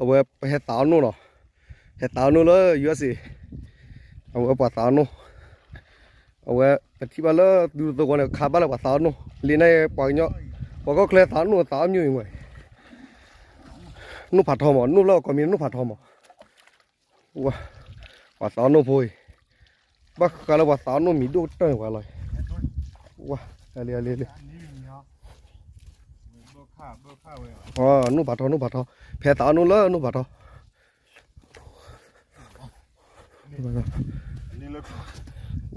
အဝဲပဟဲသးအီၣ်နိၣ်နီၤ, ဟဲသးအီၣ်နိၣ်လၢ ယူအက်စ်အေ အဝဲပှၤသးအီၣ်နိၣ်, အဝဲပထံၣ်ဘၣ်လၢသုတသဝီန့ၣ် ခးဘၣ်လၢပှၤသးအီၣ်နိၣ်, လံာ်န့ၣ်ပှၤကညီ, ပှၤကီၢ်ချၢသးအီၣ်နိၣ်သးအီၣ်မ့ၢ်အံၤဝဲ, နိၣ်ဖးထီမး, နိၣ်လၢအကိးမံၤနိၣ်ဖးထီမး, ဝဲ, ပှၤသးအီၣ်နိၣ်ဖိအံၤ, ဘၣ်ဃးလၢပှၤသးအီၣ်နိၣ်မံၤဒိၣ်ကတၢၢ်န့ၣ်ဝဲလီၤ, ဝဲ, အလံ, အလံ, အလံ. နိၣ်ဖးထီ, နိၣ်ဖးထီ, ဖဲသးအီၣ်နိၣ်လၢနိၣ်ဖးထီ,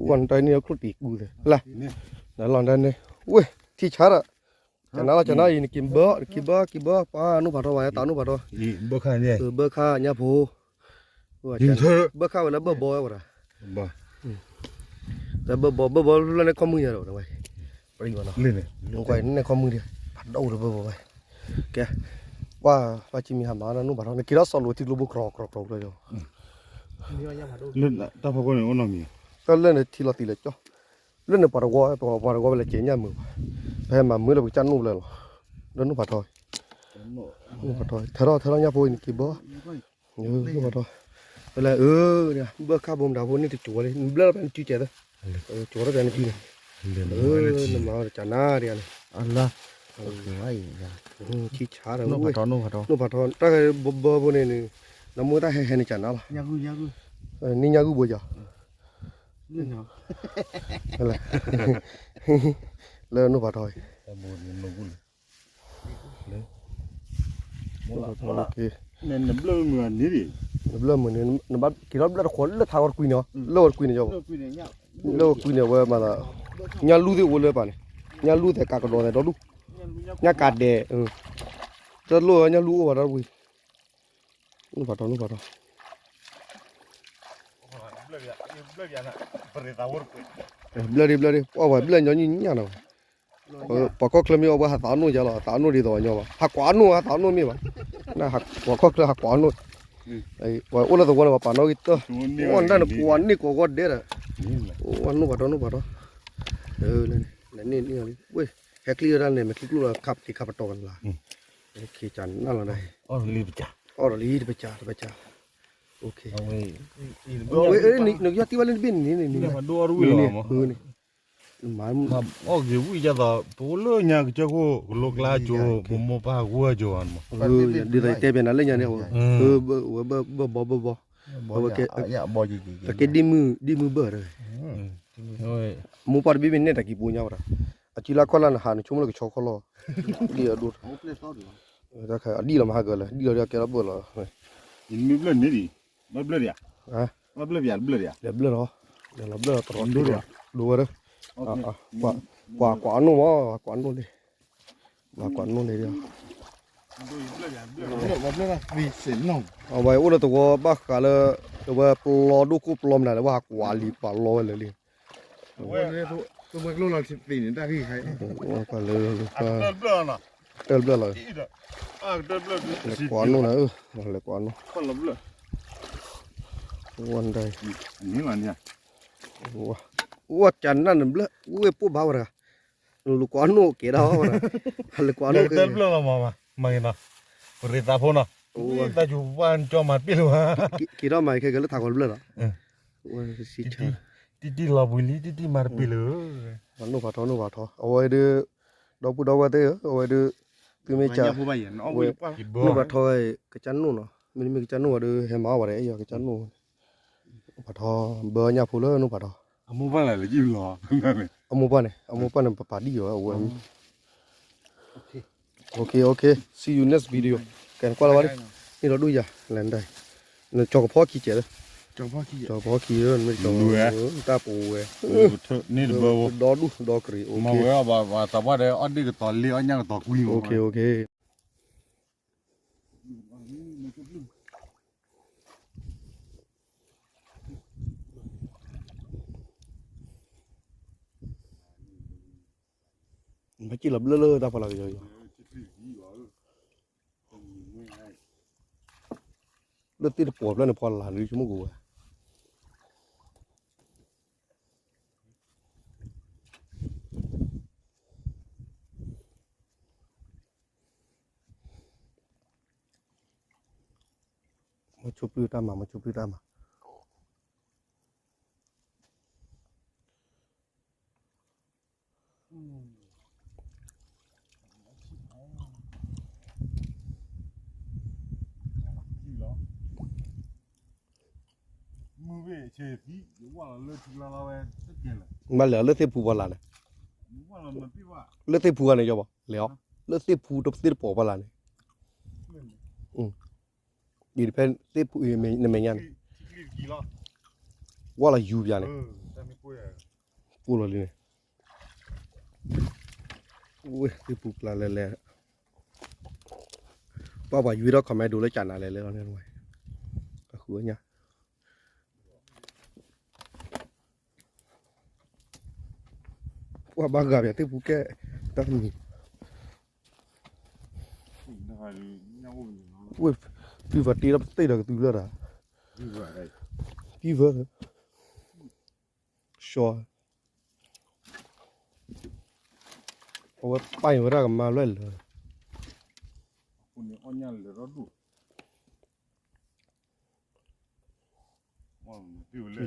ဝဲနတၢ်န့ၣ်အခိၣ်တံၢ်ကူသ့ၣ်, လၢ, နလီၤနတၢ်န့ၣ်, ဝဲ, ထံဆါဒီး, ကနၤလီၤ ကနၤအံၤ နက့ၤဘၢ, နက့ၤဘၢ, က့ၤဘၢ, ပှၤနိၣ်ဖးထီဝဲ သးနိၣ်ဖးထီ, ဘၢခါညါဖိ ဘၢခါညါဖိ, ဘၢခါဝဲလၢဘၢဘီဝဲဒၣ်, လၢဘၢဘီ, ဘၢဘီလၢန့ၣ်ခီမုၢ်ညါဒီးဝဲ, ပှၤန့ၣ်ခီမုၢ်ဒံး, ဖးဒိၣ်ဒီးဘၢဘီဝဲ, ကဲ, ပှၤ, ပှၤကံမံၤဟးမၤနီၣ်ဖးထီ နက့ၤထီၣ်စီၤလိာ်ထံကျိဘိကြီကြီလၢ, တၢ်ဖီခိၣ်န့ၣ်အိၣ်နီတမံၤ, တၢ်လၢန့ၣ်ထံလီၤတံၢ်လၢကၠီ, လၢန့ၣ်ပှၤတဝီ, ပှၤတဝီဝဲလၢကဲညၣ်မုာ်ဘၣ်, ပဟဲမၤမုာ်လၢပကစၢ်နိၣ်ဘျၢလီၤ, လၢနိၣ်ဖးထီ, နိၣ်ဖးထီ, ထဲထီၣ် ထဲထီၣ်ညၣ်ဖိအံၤ နက့ၤဘၢ, နိၣ်ဖးထီ, ဝဲလဲၣ်, ဘၢခါဘိမတၤဖိန့ၣ် တကၠိၤဝဲလံ နဘျၢထီၣ်ပှၤနစုကဲသၢ, ကၠိၤထီၣ်ပှၤနစုန့ၣ်, နမၤဝဲတကနၣ်ဒံးန့ၣ်, ထံဆါဒီး, နိၣ်ဖးထီ, တၢ်ဘၢဘၢဖိန့ၣ်, နမိၢ်တၢ်ဟဲဟဲန့ၣ်ကနၣ်လီၤ, န့ၢ်ညၣ်ဂုၢ်ဘိယၤ, လၢနိၣ်ဖးထီ, နဘျၢမုာ်န့ၣ်, နဘျၢမုာ်န့ၣ်, နဘၣ်က့ၤထီၣ်ဘျၢတခွီလၢထးဂီၤတကွံန့ၣ်, လၢဂီၤတကွံန့ၣ်, လၢဂီၤတကွံန့ၣ် အဝဲမၤသး, ညၣ်လူၢ်သ့ၣ်အိၣ်လၢပၢ်န့ၣ်, ညၣ်လူၢ်သဲးကးကဒီးသဲးဒီဒူၣ်, ညၣ်ကးဒဲး, တလိၣ်ညၣ်လူၢ်အိၣ်ဘၣ်ဒီးဝံၤ, နိၣ်ဖးထီ နိၣ်ဖးထီ ဘျၢဒံး ဘျၢဒံး ပှၤဘျၢညီနုၢ်ညၣ်နီၤ, ပှၤကီၢ်ချၢမ့ၢ်အီၣ်ဘၣ်ဟးသးအီၣ်နိၣ်ယါလီၤ, ဟးသးအီၣ်နိၣ်ဒ်သိးညီဘၣ်, ဟးကွၢ်အီၣ်နိၣ် ဟးသးအီၣ်နိၣ်မ့ၢ်ဘၣ်, ပှၤကီၢ်ချၢဟးကွၢ်အီၣ်နိၣ်, ပှၤအိၣ်လၢသဝီန့ၣ် ပှၤပာ်နီၣ်ဂံၢ်တၢၢ်, အိၣ်နတၢ်န့ၣ်ကွၢ်န့ၢ်ကိးဂီၢ်ဒဲးဒီး, နိၣ်ဖးထီ နိၣ်ဖးထီ, လၢန့ၣ်န့ၣ်, ဟဲချံဝဲဒၣ်န့ၣ် မ့ၢ်ချံကျိၣ်လီၤ ခးပက့ၤခးပတီၢ်ကနလၢ်, ခ့ကနၣ်လီၤဒၣ်, အီၣ်လံတပစၢ်တပစၢ်, နကယီၢ်တံၢ်ဘၣ်လၢနဘ့ၣ်န့ၣ်န့ၣ်, အီၣ်ဂ့ၤဝံၣ်ယသး ပအိၣ်လၢညါကစၢၢ်ခိၣ် ကလိကျါကၠိ, ပမိၢ်ပၢ်ဂီၢ်ကၠိ, ဒ်သိးတဲပျးနၤလၢညါန့ၣ်, ဝဲဘၢဘီဘၢဘီ, ပကဲဒ်မုၢ်ဘၢဒီး, မိၢ်ပၢ်တဘ့ၣ်မ့ၢ်နဲၣ်တၢ်ကံၢ်ပူၤညါဝဲဒၣ်, အစုလၢခီၣ်လၢနဟးနဆိကမိၣ်လၢကဆီခီၣ်လီၢ်, ဒ်အဒိၣ်, အဒံၣ်လီၤမဟါကလၢာ် ဒ်လီၤဒ်အကဲထီၣ်ဘၢၣ်လီၤ, မ့ၢ်ဘျၢၣ်န့ၣ်ဒံး, ဘၣ်ဘျၢၣ်ဒံးဧါ, ဘၣ်ဘျၢၣ်ဘၣ်, ဘျၢၣ်ဒံးဧါ, လဲၤဘျၢၣ်လီၤ, လဲၤလီၤဘျၢၣ်လီၤတရီတံၢ်, ဒိဝဲဒၣ်, ပှၤကွၢ်အီၣ်နိၣ်မး, ပှၤကွၢ်အီၣ်နိၣ်လံ, ပှၤကွၢ်အီၣ်နိၣ်လံဒ်, အဝဲအိၣ်လၢသဝီဘၣ်ဃးလၢ, အဝဲပလီဒိၣ်ခိၣ်ပလီမနုၤလဲၣ် ဝဲဟးကွၢ်လံပှၤလီဝဲလၢာ်လံ, လၢ, တၢ်ဘျၢၣ်လီၤ, လဲၤကွၢ်အီၣ်နိၣ်လၢ, လဲၤကွၢ်အီၣ်နိၣ်, ဝဲ, ဝဲကနၣ်နဘျၢၣ်, ဝဲပိၢ်ဘၣ်ဝဲတဂၤ, နလူၤကွၢ်အီၣ်နိၣ်ကဲဒၣ်ဝဲ, ဟးလဲၤကွၢ်အီၣ်နိၣ်, တၢ်ဘျၢၣ်လီၤမး, မၤက့ၤနီၤ, ပရ့သးဖိနီၤ, တၢ်ကၠိပှၢ်ကၠီမၤတပ့ၢ်လၢၤဘၣ်, က့ၤထီၣ်မၤခဲကလၢထးဂီၤတဘျၢၣ်လီၤ, တံၢ်တံၢ်လီၤဘှံးလံ တံၢ်တံၢ်မၤတပ့ၢ်လၢၤ, နိၣ်ဖးထီ နိၣ်ဖးထီ အဝဲဒၣ်, ဒီပုၢ်ဒီဝဲၢ်သ့ၣ်ဧၢ အဝဲဒၣ်, သုမ့ၢ်က, ဝဲ, နိၣ်ဖးထီ, ကစၢ်နိၣ်နီၤ မ့တမ့ၢ်ကစၢ်နိၣ်ဝဲဒီး ဟဲမၤအီၣ်ဝဲဒၣ်အဲၣ်ယီၤကစၢ်နိၣ်, ဖးထီ, ဘၢညၣ်ဖိလၢနိၣ်ဖးထီ, အမိၢ်ပၢ်န့ၣ်, အမိၢ်ပၢ်န့ၣ် ပပာ်ဒံၣ်ယီၤဝဲအဝဲ, OK, OK, see you next video, ကဲနကွၢ်လၢၤဘၣ်, န့ၣ်ဒီးဒိၣ်ယၤ, လဲၤဒၣ်, နကၠီကဖီခံကဲးလၢ, ကၠီကဖီခံဧၢ, နမ့ၢ်ကၠီ, တၢ်ပဝဲ, ဒီဒူၣ်ဒီကရံၣ်, အီၣ်ဒ့ၣ်ကတီၤလ့ အီၣ်ညၣ်ကတီၤကွံ, OK, OK. မ့ၢ်က့ၤလီၤဘျၢၣ်လၢတၢ်ဖီလာ်ကယီယီ, လၢသ့ၣ်တပှီၤဘျၢၣ်န့ၣ် ဖီလာ်လၢဆိကမိၣ်ကဝဲ ဆိပျုၢ်တၢ်မၤ မ့ၢ်ဆိပျုၢ်တၢ်မၤ ဘၣ်လဲၤအီၤလၢသ့ၣ်ဖူပှၢ်လၢ်န့ၣ်, လၢသ့ၣ်ဖူဂၤန့ၣ် ယဘၣ်လဲၤအီၤ လၢသ့ၣ်ဖူတသ့ၣ်တပီၤပှၢ်လၢ်န့ၣ်, အံၤတဖဲသ့ၣ်ဖူနမဲာ်ညါန့ၣ်, ဝဲလီၤယူၤပၠးန့ၣ်, ပူလီၤလံန့ၣ်, ဝဲသ့ၣ်ဖူပျၢ်လဲၤလဲၤ, ပှၤပှၤယူၤထီၣ် comment ဒိလၢကၠးနၤလဲၤလဲၤလီၤန့ၣ်, အဃုအညၣ် ပှၤဘၣ်ဂၤပၠးသ့ၣ်ဖူကဲ, တၢ်တမံၤ, ဝဲ, ပံၢ်ဝဲတ့ထီၣ်ပသ့ၣ်ဒီးကသုလၢတၢ်, ပံၢ်ဝဲ, စီၤ, အဝဲပာ်ဝဲဒၣ်ကမၤလွဲၢ်လၢာ်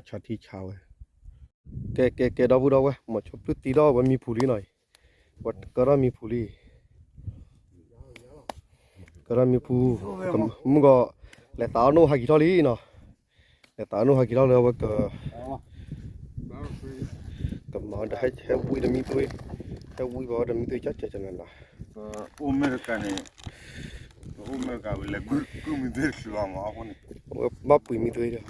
ထံဆးထံဆးဝဲ, ကဲ ကဲ ကဲ ဒီပုၢ်ဒီဝဲၢ် မ့ၢ်ဆိပျုၢ်တံထီၣ်ဝဲမံဖူလံနီၤ, ဝဲကဲထီၣ်မံဖူလံ, ကဲထီၣ်မံဖူ, မုၢ်ဂီၤ, လဲၤသးအီၣ်နိၣ်ဟးက့ၤထီၣ်လံနီၤ, လဲၤသးအီၣ်နိၣ်ဟးက့ၤထီၣ်လၢဝဲက ကမၤဒီးဟဲဝံတမံသွ့, ဟဲဝံဘၣ်ဝဲတမံသွ့ ကၠီကၠီကၠီနၤနၤ, အိၣ်အမဲရကၤန့ၣ်, အိၣ်အမဲရကၤဝံၤလဲၤကုၢ်မံသွ့တချုးဘၣ်မးအဃိန့ၣ်, ဝဲဘၣ်ပှ့ၤမံသွ့ဒီး,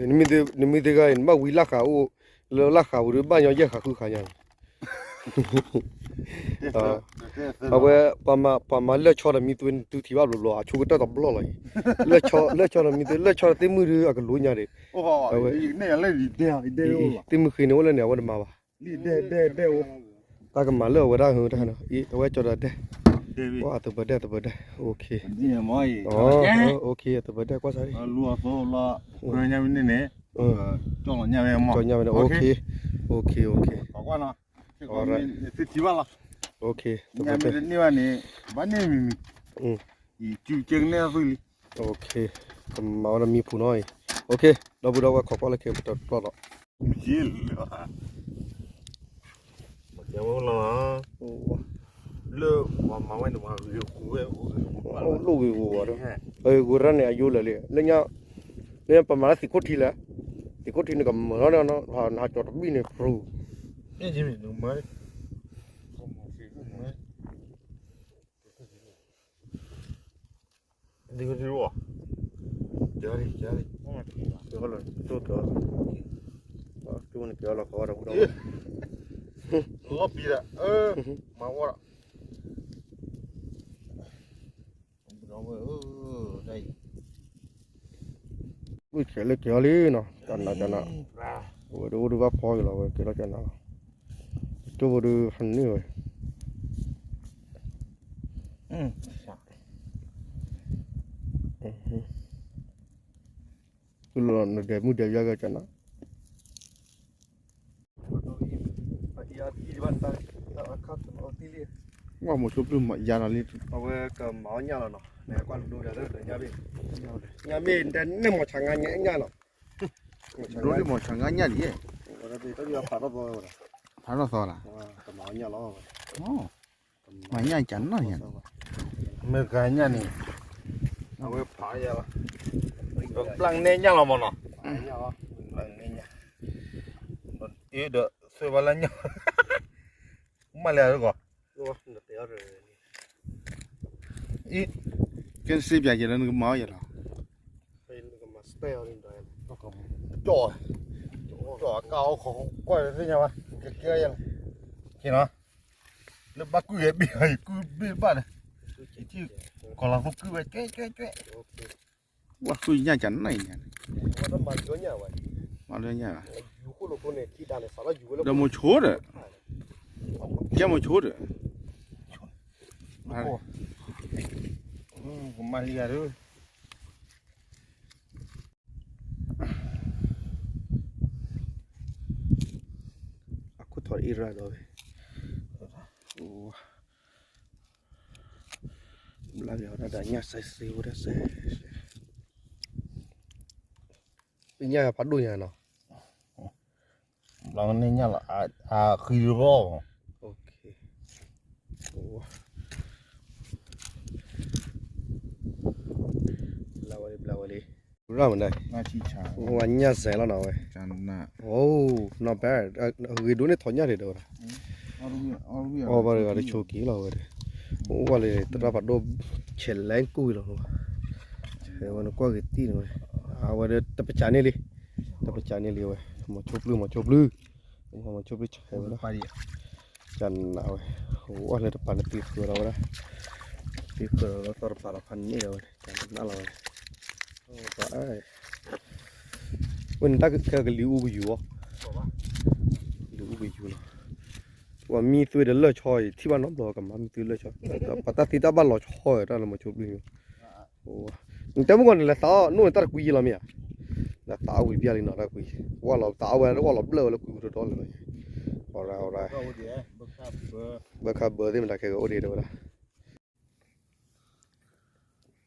နမံသွ့ဂၤအံၤ နဘၣ်ဝံလၢ်ဃးအိၣ်, လၢလၢ်ဃးပူၤဒီးဘၣ်ညီယဲၢ်ဃးဃုဃးညါန့ၣ် အဝဲ, ပှၤမၤလၢၢ်ဆီဒီးမံသွ့န့ၣ် တုၤထံၣ်ဘၣ်ဘျီဘျီ အဆိကတၢၢ်တဘျီလီၤအံၤ, လၢၢ်ဆီဒီးမံသွ့ လၢၢ်ဆီဒီးသ့ၣ်မုၢ်ဒီးအကလိညါဒံး, အဝဲ, သ့ၣ်မုၢ်ဃ့န့ၣ်အိၣ်လၢန့ၣ် အဝဲတမၤဘၣ်, တၢ်ကမၤလၢအဝဲဒၣ်ဟၢတၢ်, အဝဲကၠီဒီးဒဲ, အသပၢၤဒဲ အသပၢၤဒဲ, အသပၢၤဒဲကွၢ်စၢ်, ကၠီညါဝဲန့ၣ်, သ့ၣ်ထံဘၣ်လီၤ, န့ၣ်, ဘၣ်န့ၢ်မံၤမံၤ, ကမၤဝဲဒီးမံဖူနီၤအံၤ, ဒီပုၢ်ဒီဝဲၢ်ခိးကွၢ်လၢခံပတပျီၢ်ဒီး, ယ့ၢ်လၢ, မၤကဲဝဲလီၤ, လၢပှၤမၤဝဲန့ၣ် ပှၤဂ့ၤဂူၤဝဲ, လိၣ်ဂ့ၤဂူၤဝဲဒီး, ဂ့ၤဂူၤတၢ်န့ၣ်အယိလၢာ်လံ, လၢညါ, လၢပမၤလၢသံးခိၣ်ထံလဲၣ်, သံးခိၣ်ထံန့ၣ်ကမၤထီၣ်န့ၣ်, နဟးကၠီၤတဘံၣ်န့ၣ် ဖြူ ဒ်ကဒ်အီၤ, ကဲလံ, ကဲလံ, ကဲလီၤ, ကဲလီၤ, ကဲလီၤ, ကဲလီၤ, လီၤပံၤဒီး, မၤဝဲဒီး, ဝံၣ်ဆဲးလၢကဲလံနီၤ, ကနၤကနၤ, အဝဲဒၣ်အိၣ်ဒုးဘၣ်ဖီက့ၤလီၤ ဝဲကဲထီၣ်ကနၤလီၤ, ကၠိဖိဒုးဖးန့ၢ်ဝဲ လီၤနဒဲမုၢ်ဒဲယွၤဂၤကနၤ, ဝဲမိၤဆိပျုၢ်မၤယါနီၤလံ, အဝဲကမၤအီၣ်ညၣ်လီၤနီၤ, နကွၢ်ဒိဒီးလၢညါဘ့ၣ်, ညါမ့ၢ်ဒဲန့ၣ်မၤဆါငါညၣ်နီၤ, ဒိလံမၤဆါငါညၣ်ဒ်, ဖးထီၣ်သီလီၤ, ကမၤအီၣ်ညၣ်လီၤ, မၤညၣ်ကနၣ်ယါ, မ့ၢ်ဂၤညၣ်န့ၣ်, အဝဲဖးယါလီၤ, ပဘျၣ်နဲညၣ်လီၤမးနီၤ, ဘျၣ်နဲညၣ်, အ့ဒီး ဆွဲဘၣ်လၢညၣ်, မၤလဲၣ်ဂီၤ, ကဲစ့ပၠးယဲလၢနကမၤအီၣ်ယဲလီၤ, ကၠီ, ကၠီကၢ်အိၣ်ခိးကွၢ်သ့ၣ်ညါဘၣ်, ကဲကဲယဲလီၤ, က့နီၤ, လၢဘၣ်ကုၢ်ဂဲၤဘ့ၣ်အံၤ ကုၢ်ဘ့ၣ်ဘၣ်ဒီး, ကီၤလီၤသူကုၢ်ဝဲ ကဲကဲကဲ, ဝဲဃုညၣ်ကနၣ်အံၤညါ, မၤလၢညၣ်ဘၣ်, ဒီးမိၤဆိဒီး, ကဲမိၤဆိဒီး, ကမၤလံဂၤဒီး အခိၣ်ထီၣ်အံရၣ်ဒီးဝဲ, ဘျါက့ၤအီၤဒၣ်ညၣ်စဲးစ့ဝဲဒၣ်စဲး, ညၣ်ဖးဒိၣ်ညါနီၤ, ဘျီန့ၣ်ညၣ်လီၤ, အဃံလီၤ, ဘျါဝဲလံ, ဘျါဝဲလံ, ရၣ်မနုၤ, ဝဲညၣ်စဲးလီၤနီၤဝဲ, အိ not bad, ဂ့ၤဒိၣ်န့ၢ်ထီၣ်ညၣ်ဒံးဒီးဝဲဒၣ်, အီၣ်ဘၣ်တဂၤတဆိးက့ၤလီၤဝဲဒၣ်, အိၣ်ဝဲလံ သရၣ်ဖးဒိၣ် ဆဲးလဲကူၣ်လီၤ, ဝဲနကွၢ်ဂ့ၤတံၢ်န့ၣ်ဝဲ, အဝဲဒၣ်တပစးန့ၢ်လံ, တပစးန့ၢ်လံဝဲ, မီၤဆိပျုၢ် မီၤဆိပျုၢ်, မီၤဆိပျုၢ်ဆဲးဝဲဒၣ်, ကနးဝဲ, အိၣ်လၢတပၤန့ၣ်သံဃၢၤလီၤဝဲဒၣ်, သံဃၢၤလီၤသီတပၤဒီးဖးန့ၢ်လီၤဝဲ, ကနးလီၤဝဲ ဝဲန့ၣ်တၢ်ခဲကလံၤအူကယူၤအီၤ, လံၤအူကယူၤလီၤ, ပှၤမံသွ့ဒီးလၢၢ်ဆီအံၤ ထံၣ်ဘၣ်နီတဘျီကမၤမံသွ့လၢၢ်ဆီ, ပှၤတၢ်သံတၢ်ဘၣ်လီၤဆီတၢ်လၢမီၤဆိပျုၢ်, နတဲမုၢ်ကီၢ်န့ၣ် လဲၤသးအီၣ်နိၣ်န့ၣ်တၢ်တကွံယလီၤမ့ၢ်ဧါ, လဲၤသးအီၣ်ဝံၤဘၣ်လံနီၤတၢ်ကွံ, ဝၢ်လီၤသးအီၣ်ဝဲ ဝၢ်လီၤဘျၢၣ်ဝဲလၢကွံကထီထီလၢာ်လီၤ, အရၢအရၢ, ဘၢခါဘၢသ့ၣ်မတၤခဲကအိၣ်ဒံးတဲဝဲဒၣ်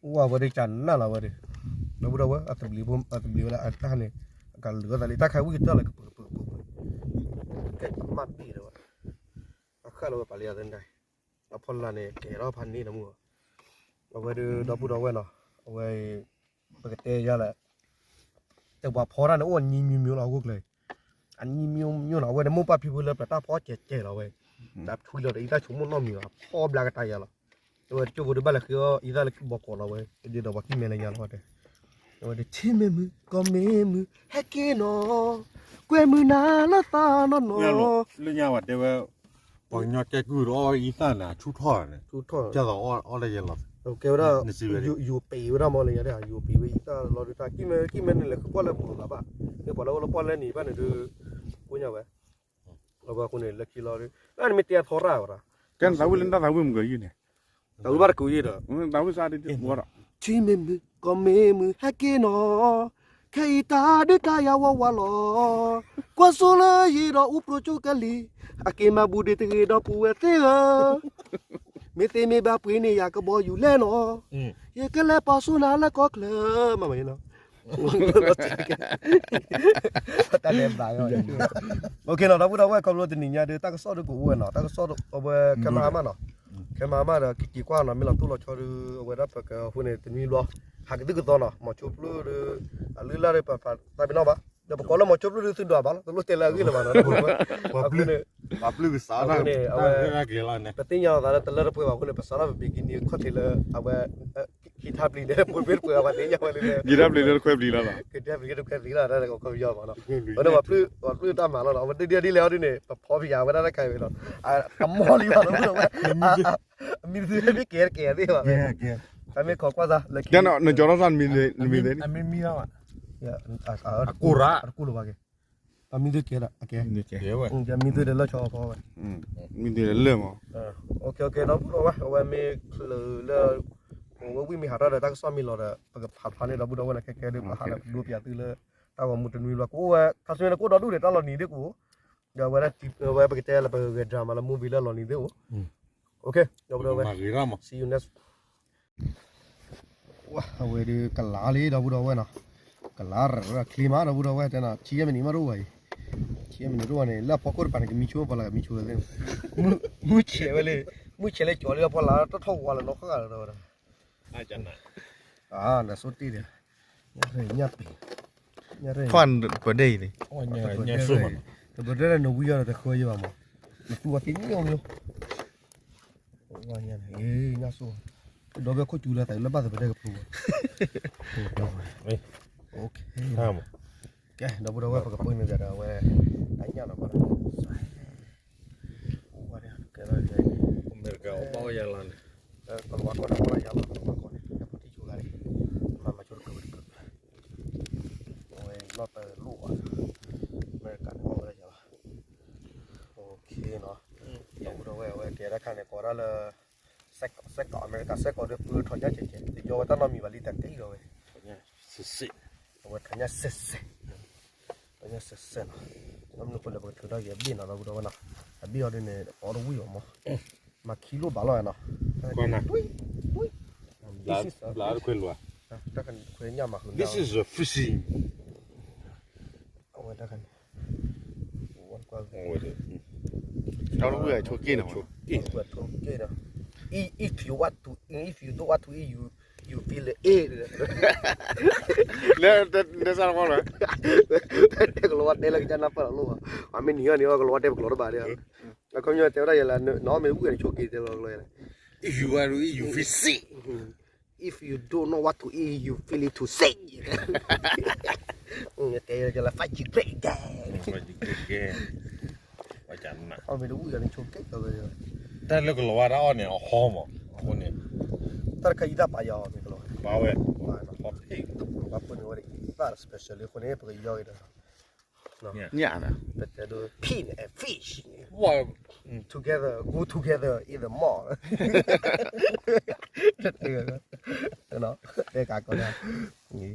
အိၣ်ဝဲဒၣ်ကနၣ်လီၤဝဲဒၣ်, ဒီပုၢ်ဒီဝဲၢ် အသဘျံးဖိ အသဘျံးဝဲလၢအတၢ်န့ၣ်, အကလုာ်အသးလံ တၢ်ခါဝံၣ်ကတၢၢ်လၢကပၢကပၢကပၢ, ကဲကမၣ်ဘ့ၣ်ဒီးဝဲ, အခၣ်လီၤဝဲပာ်လံယၤသန့ၣ်, အဖီလာ်န့ၣ် ကဲထီၣ်ဖးန့ၢ်ဒီးမုၢ်, အဝဲဒၣ်ဒီပုၢ်ဒီဝဲၢ်နီၤ, အဝဲ ပကတဲယၤလၢ တပှၤဖီတၢ်န့ၣ် အိၣ်အနံၤမံၤမံၤလီၤ အဂိၣ်ကျဲၤ, အနံၤမံၤမံၤလီၤ အဝဲန့ၣ်မိၢ်ပၢ်ဖံဖုလၢပျၢၤတၢ်ဖီကဲးကဲးလီၤဝဲ, တၢ်ထွံလီၤဒီး အံသၣ်ဆိကမိၣ်နီတမံၤဘၣ် ဖီဘျါကတၢၢ်ယၤလီၤ, အဝဲတကၠိဖိဒုးဘၣ်လဲၤဃ့အီၣ် အံသၣ်လၢဘီကီးလီၤဝဲ, ဒ်သိးပှၤကံၢ်မဲလၢညါလီၤဝဲတဲ, အဝဲဒၣ် ထံမ့ၢ်မုၢ် ကီၢ်မ့ၢ်မုၢ် ဟဲက့ၤနီၤ, ကွဲမုၢ်နၤလၢသးနီၢ်နီၢ်, လၢညါဝဲတဲဝဲ ပှၤကညီကဲကုၢ်ဒီးအီၣ်အံသၣ်န့ၣ် ဆူၣ်ထီၣ်န့ၣ်, ဆူၣ်ထီၣ်, ကဲသိးအီၣ်လၢယဲလီၤ, ကဲဝဲဒၣ်, ယိၤပံးဝဲဒၣ်မ့ၢ်လၢညါဒၣ် ယိၤပံးဝဲအံသၣ်လီၤဒုးတၢ် ကံၢ်မဲကံၢ်မဲန့ၣ်လဲၤဃုကွၢ်လၢပှၤဘၣ်, မ့ၢ်ပှၤလၢအိၣ်လၢပှၢ်လၢနံၤဘၣ်န့ၣ်ဒုး, ကိညါဝဲ, အဝဲအဃိန့ၣ် လၢခံလီၤဒုး, အန့ၣ်မ့ၢ်တဲအထီရၣ်ဝဲဒၣ်, ကဲနသးဝံၣ်လၢနတၢ်သးဝံၣ်မုၢ်ကယုၢ်န့ၣ်, သးဝံၣ်ဘၣ်တကူးယဲဒီး, သးဝံၣ်စးဒ်ဝဲဒီး ထံမ့ၢ်မုၢ် ကီၢ်မ့ၢ်မုၢ် ဟဲက့ၤနီၤ, ခဲအံၤတၢ်ဒုးတၢ်ယၤဝးဝးလီၤ, ကွၢ်စိလၢယံၤဒီးအူပြိကၠိကလံၤ, အက့ၤမၤဘူးဒံးတဂ့ၤဒီပုၢ်ဝဲၢ်သ့ၣ်ဧၢ, မ့ၢ်သ့မ့ၢ်ဘၣ်ပှ့ၤန့ၢ်ယၤကဘီယူၤလဲၣ်နီၤ, ယကလဲၤပာ်ဆူၣ်နၤလၢကီၢ်ချၢ, မ့ၢ်နီၤ, OK နီၤ ဒီပုၢ်ဒီဝဲၢ် ခီဖျိတနံၤညါဒီး တၢ်ကစီၣ်ဒုးကအိၣ်ဝဲနီၤ တၢ်ကစီၣ်အဝဲခဲမဟါမၢ်နီၤ, ခဲမဟါမၢ်ဒီး ကက့ၤကွၢ်နီၤ မ့ၢ်လီၤတိၢ်လီၤဆီဒုး အဝဲဒၣ်ပကအဃိန့ၣ် တနွံဘျီ ဟးကသုၣ်ကသီနီၤ မီၤဆိဖျၢၣ်ဒီး အလုၢ်အလၢ်ဒီးပသးပ့ၤနီၣ်ဘၣ် ဒီးပကိးလၢမီၤဆိဖျၢၣ်ဒုးသုဒွးဘၣ်လီၤ တလိၣ်တဲလၢအဂ့ၢ်လၢၤဘၣ်နီၤ ပှၤပျုၢ်ကစးထီၣ်န့ၣ် ပသ့ၣ်ညါလီၤသးလၢတလၢတပှဲၤဘၣ်အဃိန့ၣ် ပစးထီၣ်ပဘံကံနံၤခီၣ်ထံးလၢ အဝဲ ကံထါပျံၤဒီး ပှ့ၤပှ့ၤပှ့ၤအဝဲသ့ၣ်ညါဝဲလၢ ကံထါပျံၤလၢတခွဲပျံၤလီၤ ကံထါပျံၤလၢတခွဲပျံၤလီၤ တၢ်ကီကီပယီၤဘၣ်နီၤ အဝဲန့ၣ်ပှၤပျုၢ်တၢ်မၤလီၤနီၤ အဝဲဒ်ဒ်လဲၣ်အီၤဒ်န့ၣ် ပဖီပယၤဝဲဒၣ်တၢ်ခါဝဲလီၤ အမီၢ်လံဘၣ်နီၤ အမံၤသုဟဲမ့ၢ်ကဲတကဲသ့ၣ်ဘၣ် တၢ်မ့ၢ်ခိးကွၢ်သးလၢခံ နကၠီထီၣ်သးနမံၤသ့ၣ် အမံၤမံၤသ့ၣ် အကိၢ်ရၣ် အတကိၢ်လၢၤဘၣ်ကဲ ပှၤမံၤသုကဲဒၣ် အကဲ မံၤသုလၢလၢၢ်မး ဒီပုၢ်ဒီဝဲၢ် အဝဲမ့ၢ်ချုးလၢ အဝဲဝံၣ်မ့ၢ်ဟးထီၣ်ဒီး တၢ်ကစီၣ်မ့ၢ်လီၤဒီး ပကဖးဖျါန့ၢ်ဒီပုၢ်ဒီဝဲၢ်န့ၣ် ခဲကဲဒ်ပဟးဒီးဒိပၠးသုလၢ တၢ်ဂီၤမူတနွံလီၤ ကအိၣ်ဝဲ ခါဆူညါန့ၣ် ကအိၣ်ဒီဒူၣ်န့ၣ် တၢ်လီၤနံၤသ့ၣ်ကအိၣ် ဒီးအဝဲဒၣ် အဝဲပကတဲလၢပဂဲၤ drama လၢ movie လၢလီၤနံၤသ့ၣ်အိၣ် OK ဒီပုၢ်ဒီဝဲၢ် see you next ဝဲအဝဲဒုးကလၤလံဒီပုၢ်ဒီဝဲၢ်နီၤ ကလၤရၢၢ်ချ့မးဒီပုၢ်ဒီဝဲၢ်တဲနီၤ ဆံယဲၢ်မံးနံးမးတအိၣ်ဘၣ်အံၤ ဆံယဲၢ်မံးနံးတအိၣ်ဘၣ်န့ၣ် လၢအဖီခိၣ်တပၤန့ၣ် ကမံဆိ ပှၤလၢကမံဆိဝဲသ့ၣ် မုၢ်ဆဲးဝဲလံ မုၢ်ဆဲးလၢကၠီလံအဖီလာ် တထီၣ်ဝါလၢနီၢ်ဃၣ်ဂၤလၢဒီဝဲဒၣ် နဆိတ့ၢ်ဒီး ညၣ်ပ့ၤ ညၣ်ပဒဲအံၤန့ၣ် တပဒဲလၢနဝံယီၤဒီးတဃၢယဘၣ်မး နသူအီၤသ့ၣ်ညိၣ်ညိၣ် ညၣ်ဆိ ဒီပုၢ်ဝဲၢ်ခိၣ်စူၤလၢသးလၢဘၣ်သပဒဲကပျိ ကဲ ဒီပုၢ်ဒီဝဲၢ်ပကပၢနုာ်ဒီးအဝဲ အညၣ်နီၤဘၣ် ကဲ အမဲရကၤအီၣ်ဘၣ်ဝဲယၤလီၤန့ၣ် ကလၤဝါကီၢ်န့ၣ်အီၣ်လီၤယၤလီၤ ကလၤဝါကီၢ်န့ၣ် ကဲဖိထံဆိဂၤန့ၣ် မၤမၤဆိတကၢၢ်ဝဲတကၢၢ် အဝဲနီၢ်တလိၣ်ဘၣ် အမဲရကၤန့ၣ်အီၣ်ဝဲဒၣ်ယၤလီၤ OK နီၤ ဒီပုၢ်ဒီဝဲၢ်အဝဲကဲတၢ်ခါန့ၣ် ကိးဒၣ်လၢ စဲးကိး စဲးကိး အမဲရကၤ စဲးကိးဒီးပၢထီၣ်ညၣ်ကဲကဲ တယီဝဲတၢ်နီတမံၤဘၣ်လံတၢ်ကဲအံၤဒီးဝဲ အဝဲထီၣ်ညၣ်စဲးစဲး ထီၣ်ညၣ်စဲးစဲးနီၤ တမနုၤဃိလဲၣ် ပကထုးထီၣ်က့ၤအဘ့ၣ်နီၤ ဒီပုၢ်ဒီဝဲၢ်နီၤ အဘ့ၣ်အီၤဒ်န့ၣ် အီၣ်တဝံၣ်အီၤမး မၤခံလိၣ်ဘၣ်လီၤနီၤ တွံၢ်တွံၢ် ဘျါတခွဲလၢၤ တၢ်ခွဲညၣ်မၤဃုာ် This is a fishing ဝဲ တၢ်လၢဝဲအဆိက့ၢ်နီၤ ဆိက့ၢ်နီၤ if you want to, if you don't want to eat, you, you feel it. လၢ တဲစၢ်တခီလီၤ တဲကလီၤဝါတဲလၢကစၢ်နၢ်ပၢၢ်လီၤလိၣ်ဘၣ် အမ့ၢ်နံၤအီၤန့ၣ်အီၤ ကလီၤဝါတဲပကျိာ်တဘၣ်ဒီး အခီပညီတဲဝဲဒၣ်ယဲလၢ နီၢ်မ့ၢ်ဝံၣ်န့ၣ်ဆိက့ၢ်တဲလီၤကလီၤ if you want to eat, you feel sick. If you do not want to eat, you feel it too sick. တဲလၢ fight you great guy. အမ့ၢ်တဝံၣ်န့ၣ်ဆိက့ၢ် တၢ်လၢကလီၤဝါတၢ်အီၣ်န့ၣ် အဟီမး အဃိန့ၣ် တၢ်တခါအံၤတၢ်ပာ်ယၤအီၤ မ့ၢ်ကလီၤဝါ ပာ်ဝဲ ပာ်ဝဲ တၢ် special လံအဃိန့ၣ် ပကယီက့ၤဒီး ညၣ် ပတဲဒိ pig and fish together, go together in the mall. တဲကးကီး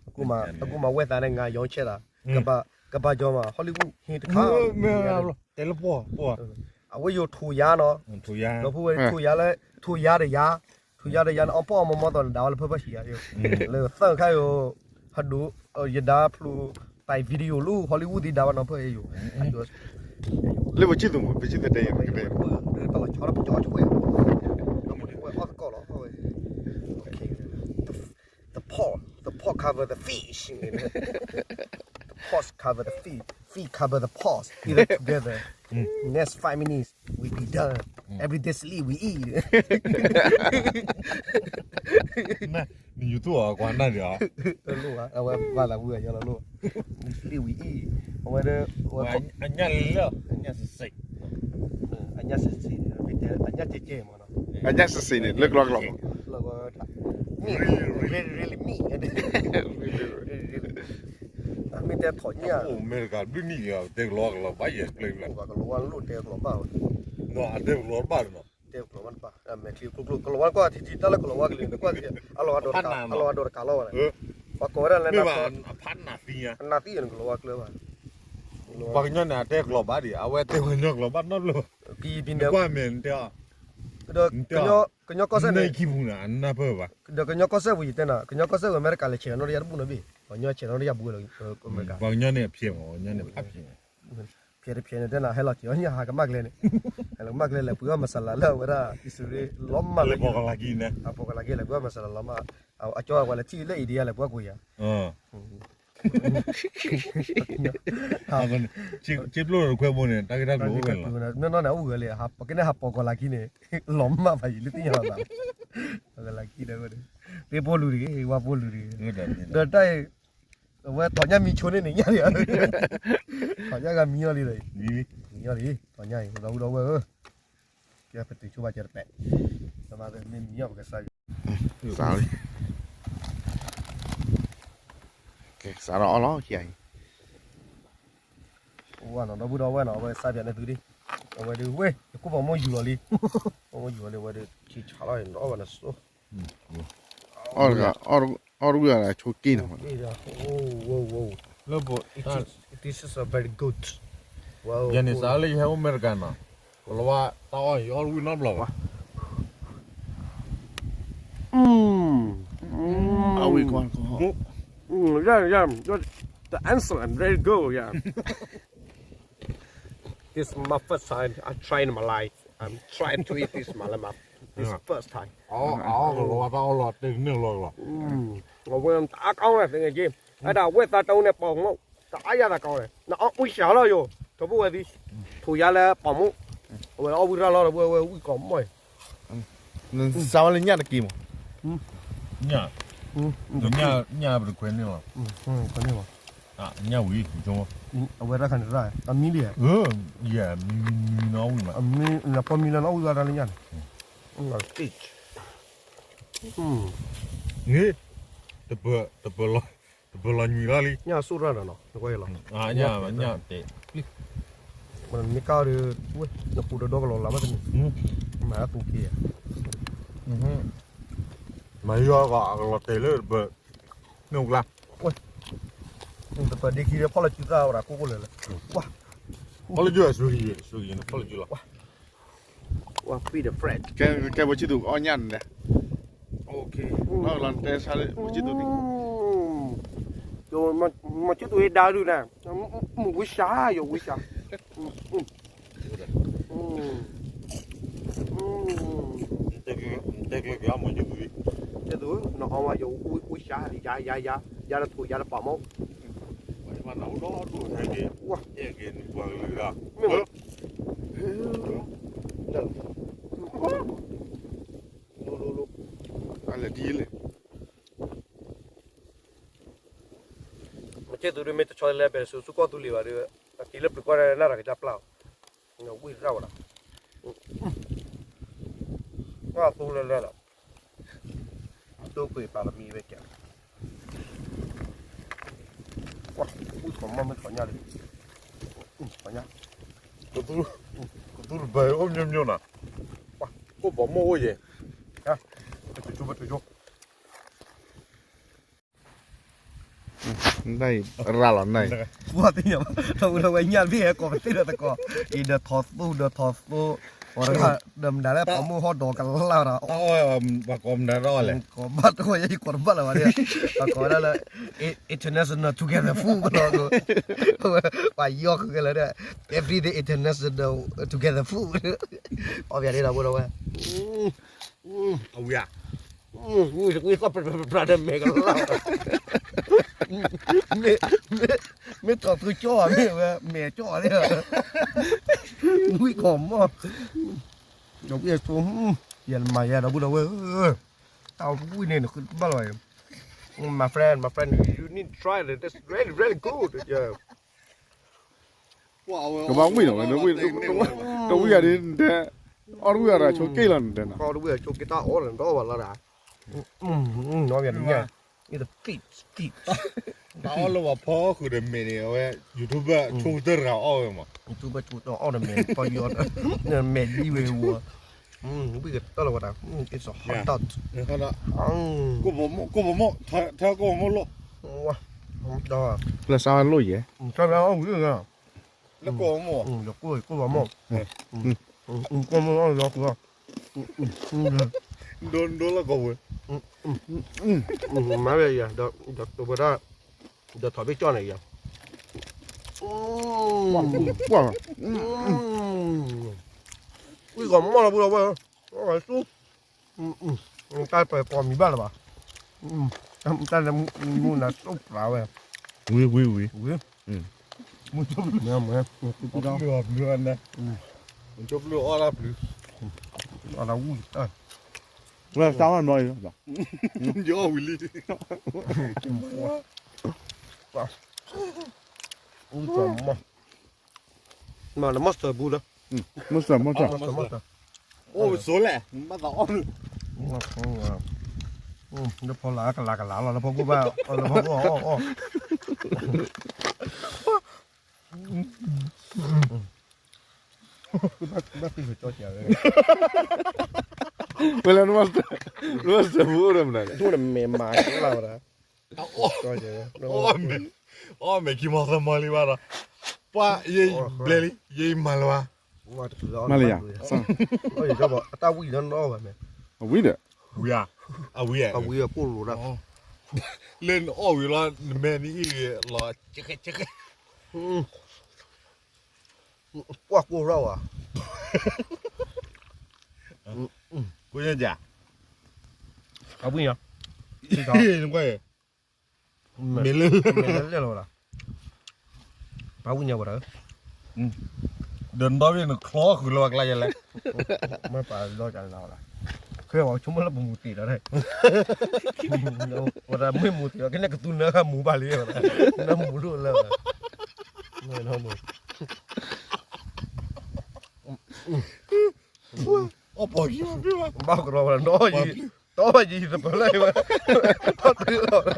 အကူမၤဝဲသးန့ၣ် ငါ ရောင်းချတာ ကဘၣ်ကီမး Hollywood ဟ့ၣ်တခါ တဲလၢပှီၢ် အဝဲယိၤထိးယါနီၤ ဒီးဖိဝဲထိးယါလၢ ထိးယါတယါ ထိးယါတယါန့ၣ် အီၣ်ပီၣ်အီၣ်မီမီသိးန့ၣ် ဒၣ်ဝဲလၢဖၢဖၢဆံးယါ လၢသၢခါယိၤ ဟဒိ ယဒါဖျိ ပာ် video လၢ Hollywood သ့ၣ်ဒါဘၣ်နီၤဖၢယိၤ လၢပစံၣ်သူၣ်မး ပစံၣ်သူၣ်တဲယၤ ပလီၤဆီလၢပကီၢ်ဆိၣ်ဝဲ ဒီးပဝဲအီၣ်သကိးလီၤ the pot, the pot cover the fish, the pot cover the fish, fish cover the pot, eat it together. Next five minutes, we be done. Every day sleep, we eat. နယူၤထူၣ်အကွၢ်နၢ်ဒီး လိၣ်ဘၣ် အဝဲဘၣ်သးဝံၣ်အယီၤလီၤလိၣ် we sleep, we eat. အဝဲဒၣ် အညၣ်လၢ အညၣ်စ့ၢ်စ့ၢ် အညၣ်စ့ၢ်စ့ၢ်န့ၣ် မ့ၢ်တဲအညၣ်ကဲကဲမးနီၤ အညၣ်စ့ၢ်စ့ၢ်န့ၣ် လၢကလီကလီ really, really mean. မ့ၢ်တဲထီၣ်ညၣ် အိၣ်အမဲရကၤ ဘျုးနံၣ်ဒီး တဲကလီကလီဘၣ်ယဲၢ်ကျဲဘျီ ကလီဝါလိၣ်တဲကလီဘၣ်ဝဲ အတဲကလီဘၣ်တဘၣ် မဲာ်ချံကျိကျိ ကလီဝါကွၢ်ထံထံ တၢ်လၢကလီဝါကလံၤ နကွၢ်က့ၤ အလီၤအဒိးတကးလီၤဝဲ ပှၤကိးဝဲဒၣ်လၢ အနၢ်သံယါ နကလီဝါကျၢဘၣ် ပှၤကညီန့ၣ် အတဲကလီဘၣ်ဒံး အဝဲတဲပှၤကညီကလီဘၣ်နီတဘျီ ကယံၤပံၤန့ၣ် နကွၢ်မဲာ်နတဲအီၤ ဒီးကညီကီၢ်စဲၣ်န့ၣ် ခံပူၤန့ၣ် အနၢ်ပၢၢ်ဘၣ် ဒီးကညီကီၢ်စဲၣ်ပူၤယတဲနၤ ကညီကီၢ်စဲၣ်ဝဲအမဲရကၤလဲၤဆဲးနီၣ်တယါတဘူၣ်နီတဘ့ၣ် ပှၤကညီဆဲးနီၣ်တယါဘူးဝဲလၢအမဲရကၤ ပှၤကညီန့ၣ်ဖျဲးမး ပှၤကညီန့ၣ်ဖျဲး ဖျဲးတဖျဲးန့ၣ်တဲနၤ ဟဲလီၤစ့ၢ်အီၤညၣ်ဟးကမၣ်ကျဲန့ၣ် ဟဲလီၤကမၣ်ကျဲလဲၤပှ့ၤအီၣ်မၤစလၤလၢအဝဲဒၣ် အံၣ်စရ့လးလီၤမၢ်လၢ အပိာ်ကလၤက့န့ၣ် အပိာ်ကလၤက့လဲၤပှ့ၤအီၣ်မၤစလၤလီၤမၢ် အကၠီပှၤလဲၤထံၣ်လၢအံၤဒံးယါလဲၤပှ့ၤကွံာ်ယါ စ့ပျိၢ်တခွဲဘိန့ၣ် တၢ်ဂ့ၢ်တၢ်ကျိၤအိၣ်ဝဲလီၤ မ့ၢ်နီၢ်န့ၣ် အအိၣ်ဂၢၢ်လံ ပကနဲၣ်ဟးပိာ်ကလၤက့န့ၣ် လီၤမၢ်ဖးယံၤလၢသ့ၣ်ညါလီၤသး ပိာ်ကလၤက့ဒီး သ့ၣ်ဖိလူၤတဂ့ၤ ဝါဖိလူၤတဂ့ၤ ဒီးတၢ်အံၤ အဝဲထီၣ်ညၣ်မံဆိန့ၣ်န့ၣ် ညၣ်န့ၣ် ထီၣ်ညၣ်ဂၤမံအီၤလံဒီး မံအီၤလံ ထီၣ်ညၣ်အံၤ ဒီပုၢ်ဒီဝဲၢ်ဧၢ ကဲပတုာ်ဆိဘၣ်ကဲတပဲာ် မ့ၢ်မံအီၤပကစၢ် စးလံ ကဲစးထီၣ်အီၣ်လီၤ ခံဂၤအံၤ အိၣ်ဝဲနီၤ ဒီပုၢ်ဒီဝဲၢ်နီၤ အဝဲစးပၠးန့ၣ်သုဒံး အဝဲဒုးဝဲ ယကိၢ်ပှၤမိၢ်ယူၤလီၤလံ ပှၤမိၢ်ယူၤလီၤလံ အဝဲဒုး ဆံးဆးလီၤ ဒီးအီၣ်ဝဲန့ၣ်စိ အီၣ်တဂၤ အီၣ်တဂၤလၢဆိက့ၢ်နီၤ လၢ this is a very good ယၤန့ၣ်စးလၢယဟဲအိၣ်အမဲရကၤနီၤ ကလီၤဝါတၢ်အီၣ်ယအီၣ်တဝံၣ်နီတဘျီဘၣ် I will go and go home. Mm, yeah, yeah. The answer and very good, yeah. This is my first time. I try in my life. I'm trying to eat this malama. This is first time. အီၣ်ကလီၤဝါတၢ်အီၣ်လီၤတဲကန့ၢ်လီၤကလီၤ အဝဲတအားကောင်းတယ်တကယ်ကြီး အဲ့ဒါဝက်သားတုံးနဲ့ပေါင်မုန့် တအားရတာကောင်းတယ် နအီၣ်ဝံၣ်ရှာလီၤယိၤ တဘိဝဲသီး ထိုးရလဲပေါင်မုန့် အဝဲအီၣ်ဝံၣ်ရလီၤတဘိဝဲဝံၣ်ကော်မုန့် စးဝဲလၢညၣ်တက့ၢ်မး ညၣ် ညၣ်ပတခွဲန့ၣ်လီၤ ခွဲန့ၣ်လီၤ ညၣ်ဝံၤ အဝဲရခါန့ၣ်ရ အမံလံ ယမံမံနီၣ်ဝံၤမး နဖီမံလၢနီၣ်ဝံၤရလၢညၣ်န့ၣ် ဟ့ၣ် တပၢၤ တပၢၤလီၤ တပၢၤလီၤညွံးလီၤလံ ညၣ်အစိၣ်ရၣ်နီၤနီၤ နကွၢ်လီၤ ညၣ် ညၣ်တဲ မ့ၢ်ကါဒီး ဝဲ နပူၤတဒီကလီၤလၢမ့ၢ်တမံၤ မၤအပူၤက့ၤ မၤယွၤကလီၤတဲာ်လၢတပၢၤ မ့ၢ်အိၣ်ကျါ ဝဲ တပၢၤဒ့ခံဒီးဖီၣ်လီၤစုသၣ်ဝဲဒၣ်ကိၢ်ကိၢ်လၢလၢ ဝဲ ဖီၣ်လီၤစု စု စု ဖီၣ်လီၤစုလီၤ ဝဲ free the fresh ကဲ ကဲ ပှၤချစ်သူ အီၣ်ညၣ်န့ၣ် OK လီၤတဲဆါလၢ ပှၤချစ်သူန့ၣ် မၤကၢ်သူးအံၤဒါဒုးနၤ, မုၢ်ဝံၡါယဝံၡါ, တဲသူး နအီဝဲယဝံၡါ ယၤ ယၤ ယၤ ယၤတထူၣ် ယၤတပာ်မီၢ်, မ့ၢ် အလဲၤဒ်လဲၣ်. မ့ၢ်ကဲသူဒ်မ့ၢ်တဆီတလဲ ပဲာ်ဆူၣ်ဆူၣ်ကီၢ်သူလ့ၤဘၣ်ဒီး အက့ၤလၢပျုၤကွၢ်နၢ်တၢ်ကစၢ်ပျၢ်အီၤ, ဝံၣ်ရၣ်ဝဲဒၣ်, အသူလၢလၢလီၤ, တိၢ်ကွံာ်ပါရမီဝဲကဲ, ကွၢ်, ဝံၣ်ထီၣ်မီၢ်မ့ၢ်ထီၣ်ညၣ်လံ, ထီၣ်ညၣ်, ကသူတဘၢအိၣ်မျိၤမျိၤနၤ, ကွၢ်, အိၣ်ဘီမုၢ်အိၣ်ယဲၢ်, ကဆိကဆိ ပဆိကဆိ နရၣ်လီၤနၤ, ပှၤသ့ၣ်ညါဘၣ် ထီၣ်ဝဲထီၣ်ဝဲညၣ်ဘ့ၣ်ဟဲကိးပသ့ၣ်ဒီးသကိး, အံၤဒီးထီၣ်သူဒီးထီၣ်သူ, ပှၤတဂၤဒီးမတၤလၢပှၤမိၢ်ဟီၣ်ဒီးကလၢ်ဒီး, ပှၤကိးမတၤထီၣ်လဲၣ်, ကိးဘၣ်တဝဲယကိးတဘၣ်လၢၤဘၣ်, ပှၤကိးဝဲဒၣ်လၢ international together food လီၤ, ပှၤယီၢ်ဃုာ်လၢ everyday international together food, အီၣ်ပျးဒ်ဒီးဖိဒီးဝဲ အဝံၤဧါ, ဝံၤသီၣ်ပြးပြးဒီးမဲာ်ကလၢ်, မ့ၢ်ထီၣ်သူကၠီၣ်ဧါ မ့ၢ်ဝဲမဲာ်ကၠီၣ်ဧါ, ဝံၣ်ကီၢ်မီၢ်, ဒီးဝံၣ်အဆိ, ယၤနမၤယၤဒီးပုၢ်ဒီးဝဲၢ်, တၢ်ဝံၣ်န့ၣ်နဃုတဘၣ်လီၤ, my friend, my friend, you need to try it, it's really, really good. ကဘၣ်ဝံၣ်နီၤ, တဝံၣ်ဂၤဒ်နတဲ, အီၣ်တဝံၣ်ဂၤဒီးဆိက့ၣ်လီၤနတဲနီၤ, အီၣ်တဝံၣ်ဂၤဆိက့ၣ်တၢ်အီၣ်လၢနတအီၣ်ဘၣ်လီၤဒၣ်, နီၢ်ဂၤတညၣ်, တအီၣ်လၢပှၤဖီဃုာ်ဒီးမဲာ်န့ၣ် အဝဲ YouTuber ဆိကတၢၢ်တဂၤအီၣ်ဝဲမး, YouTuber ဆိကတၢၢ်အီၣ်ဒီးမဲာ်ဖီယီၢ်, မဲာ်ဒ်ဝဲဝဲ, ဝံၣ်ကတၢၢ်လီၤဝဲဒၣ်, it's a hot dog, ကိၣ်ဘီမုၢ်, ထၢကိၣ်ဘီမုၢ်လိၣ်, လၢစးဝဲလိၣ်ယဲၢ်, လၢကိၣ်ဘီမုၢ်, ကိၣ်ဘီမုၢ်, ကိၣ်ဘီမုၢ်လီၤ, ဒိလၢကိၣ်ဝဲ, မၤဝဲယၤ, ဒီးတဝဲဒၣ်, ဒီးထီၣ်ဘ့ၣ်ကၠီၣ်န့ၣ်ယၤ, ဝံၣ်ကီၢ်မီၢ်လီၤပူၤလီၤဝဲ, ဆူ, တၢ်ပှဲၤကိးမံၤဘၣ်လၢၤဘၣ်, တၢ်လၢမူနၤစိၣ်ပျးဝဲ, ဝံၤဝံၤဝံၤ, မ့ၢ်, မ့ၢ်, မ့ၢ်, အီၣ်ဝံၤလံ, မၤလၢမီၢ်စၢၤဘူးဒီး, မီၢ်စၢၤ, မီၢ်စၢၤ, အိၣ်စိးလဲၣ်, ဘၣ်သးအီၣ်နုာ်, လၢဖီလာ်ကလၤကလၤလီၤ, လၢဖီခိၣ်ဘၣ်, လၢဖီခိၣ်အီၣ်အီၣ်, ဘၣ်သံၣ်ကကၠီကဲးဝဲ, ဝဲလၢနမီၢ်စၢၤဘူးအိၣ်ဒီးမနုၤလဲၣ်, ဒိၣ်န့ၣ်မဲာ်မၤကလၢ်ဝဲဒၣ်, အီၣ်မဲာ်ခံမီၢ်သၢမီၢ်လံဘၣ်ဒီး, ပှၤယဘျဲလံ, ယမၤလၢၤဘၣ်, မၤလၢၤယၤ, အတၢ်ဝံၣ်ဒီးနအီၣ်ဘၣ်မ့ၢ်, အဝံၣ်ဒီး, အဝံၣ်, အဝံၣ်အကိၣ်လိၤဒၣ်, လၢနအီၣ်ဝံၤလီၤ နမဲာ်နအံၣ်လီၤ, ပှၤကိၣ်ရၣ်ဝဲ, ကိၣ်ညါ, အဝံၣ်ညါ, နကွၢ်, မ့ၢ်လၢ, မ့ၢ်လၢလဲၣ်လီၤဝဲဒၣ်, ပှၤဝံၣ်ညါဝဲဒၣ်, ဒီးနဒီဘ့ၣ်နချီဃုာ်လၢပှၤကျါယဲလဲၣ်, မ့ၢ်ပှၤလီၤကလၤဝဲဒၣ်, ခဲအံၤဆိကမိၣ်လၢပမူၤတ့ၢ်ဒီး, ဝဲဒၣ်မ့ၢ်မူၤတ့ၢ်ဒီး ကနဲၣ်ကသူနၢ်မူၤဘၣ်လံဝဲဒၣ်, နၢမူၤလိၣ်လၢဝဲဒၣ်, အီၣ်ပီၢ်ယံၤ, ဘၣ်ကရီဝဲဒၣ်, နီၢ်ယံၤ, တီၢ်ဘၣ်ယံၤ ယသပၢၤလၢအံၤဝဲ, ထီၣ်တုၤလီၤ, နီၢ်ဝဲဒၣ်, ယသပၢၤလၢ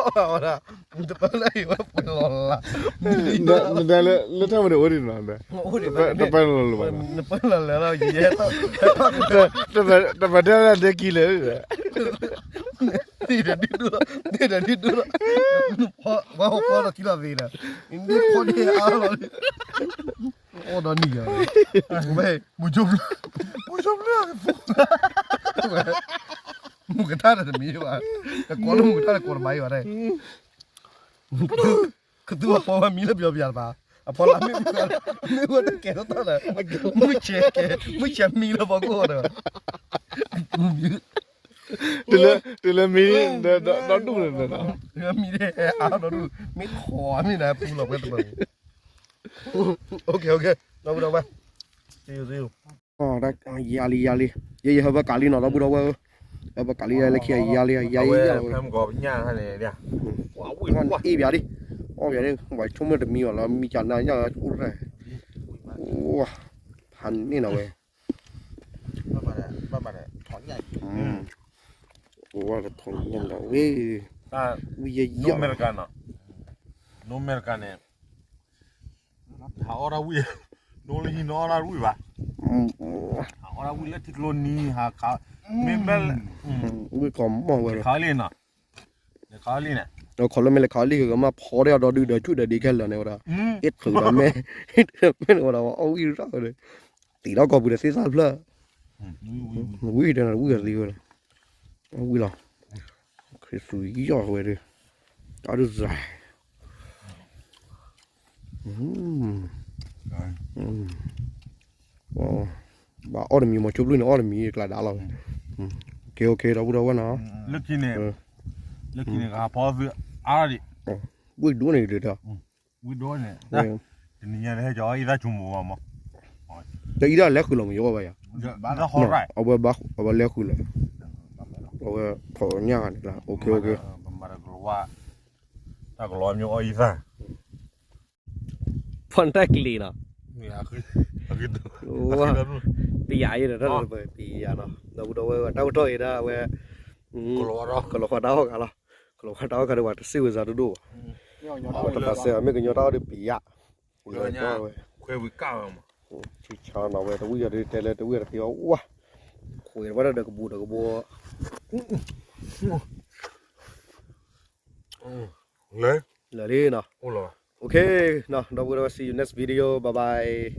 အံၤဝဲပှဲၤလီၤလၢ်, နတဲလၢ လၢထၢၣ်ဝဲန့ၣ်အိၣ်ဒံးနီၤ, တပၢၤလီၤလၢၤဘၣ်, နပၢၤလီၤလၢၤလီၤ, ယဲ, တပၢၤတၢ်လၢဒဲကံလၢာ်, န့ၣ်ဒီးဒုၣ်ဒိၣ်လီၤ, န့ၣ်ဒီးဒုၣ်ဒိၣ်လီၤ, ပှၤဟီၣ်ဖီဒီးထံလီၤသ့ဒီး, န့ၣ်ဖီဒ့အါလီၤ, အိၣ်ဒီးနံၣ်ယၤ, ဝဲ, မူၤကၠိဘျုး, မူၤကၠိဘျုး, မူၤကထါဒီးတမံၤဘၣ်, တကိးလၢမူၤကထါတကိးတဘၣ်အံၤဘၣ်, ကသူအဖီဝဲမံလၢပျီပျီတဘၣ်, အဖီလာ်မ့ၣ်အူ, မ့ၣ်အူတကဲထီၣ်တၢ်ဒီး, မုၢ်ဆဲးကဲ, မုၢ်ဆဲးမံလၢဖီခိၣ်ဒီး, တုၤလၢမံ, ဒီဒူၣ်န့ၣ်, မံဒီးအါဒီဒူၣ်, မ့ၢ်ခိးမ့ၢ်နၤပူလီၤပှဲၤတဘၣ်, ဒီပုၢ်ဒီဝဲၢ်, ယၤလံယၤလံ, ယဲယဟဲဘၣ်ကးလံနီၤ ဒီပုၢ်ဒီဝဲၢ်ဧၢ, ဟဲဘၣ်ကးလံယၤလၢခံယၤလံယၤလံ, အ့ၣ်ဘၣ်ဒံး, အီၣ်ဘၣ်ဒံး, ဝဲဆိကမိၣ်တမံဘၣ်လီၤ မံကနၣ်ညၣ်လီၤ, ဖးန့ၢ်နီၤဝဲ, ဝဲတထီၣ်ညၣ်ဒီးဝဲ, ဝံယဲယဲ, အမဲရကၤန့ၣ်, ဟးအီၣ်တၢ်ဝံၣ်, နိလၢဟံးနအီၣ်တၢ်ဝံၣ်ဘၣ်, ဟးအီၣ်တၢ်ဝံၣ်လၢထံကျိနံၤ, မ့ၢ်ဘဲ, ဝံၣ်ကီၤမီၢ်ဝဲ, ခးလံနီၤ, ခးလံန့ၣ်, ဒီးခီလၢမ့ၢ်လဲၤခးလံဂ့ၤမးဖီဒၣ်ဒီဒုဒီးဆူၣ်ဒီးဒ့ခဲလၢာ်န့ၣ်ဝဲဒၣ်, အ့ၣ်ထုးဒီးမဲ, မ့ၢ်န့ၣ်ဝဲဒၣ်အီၣ်ဝံၣ်ရၣ်ဝဲဒီး, တံၤဒီးကီၢ်ပူၤဒီးသ့ၣ်သၣ်ဖျၢၣ်, ဝံၣ်ဒီး ဝံၣ်ဒီးသ့ဝဲဒၣ်, ဝံၣ်လီၤ, ခရံာ်သူးယီၢ်ဝဲဒီး, တၢ်ဒုးစဲး ဘၣ်အီၣ်တမံၤမ့ၢ်ဆိဘျုၣ်န့ၣ် အီၣ်တမံၤကျါဒါလီၤ, ကဲ OK ဒီပုၢ်ဒီဝဲၢ်နီၤ, လၢခံန့ၣ်, လၢခံန့ၣ် ကဟးဖီသုအါဒံး, ဝံၣ်ဒိၣ်န့ၣ်ဒီး, ဝံၣ်ဒိၣ်န့ၣ်, တနံၤညါန့ၣ်ဟဲကီအံသၣ်ဆိမိၣ်ဘၣ်မး, တအံသၣ်လဲၤဃုာ်လီၤမ့ၢ်ယိၣ်ဘၣ်ယၤ, အဝဲလဲၤဃုာ်လီၤ, အဝဲထီၣ်ညၣ်ဂၤန့ၣ်လီၤ, OK OK တၢ်ကလီၤမ့ၢ်အီၣ်အံသၣ်, ဖီၣ်တၢ်ကလံၤနီၤ, ပယၤအံၤဒီးတၢ်ပယၤနီၤ ဒီပုၢ်ဒီဝဲၢ် တၢ်ကတီၢ်အံၤဒၣ်ဝဲ, ကလီၤဝါတၢ်အီၣ်ဂၤလီၤ, ကလီၤဝါတၢ်အီၣ်ဂၤဒီး ပှၤတစံးဝဲစးတဒိၣ်ဘၣ်, တၢ်ပစံးမ့ၢ်ကညီတၢ်အီၣ်ဒီးပယၤ, ဝဲ, ဆံဆါနီၤဝဲ တဝံၣ်အီၤဒ်တဲလၢတဝံၣ်အီၤတသ့အီၤဝါ, ခွဲးဝဲဒၣ်ဒီးကဘူးဒီးကဘီ လၢာ်လံနီၤ, OK နီၤ ဒီပုၢ်ဒီဝဲၢ် see you next video, bye bye.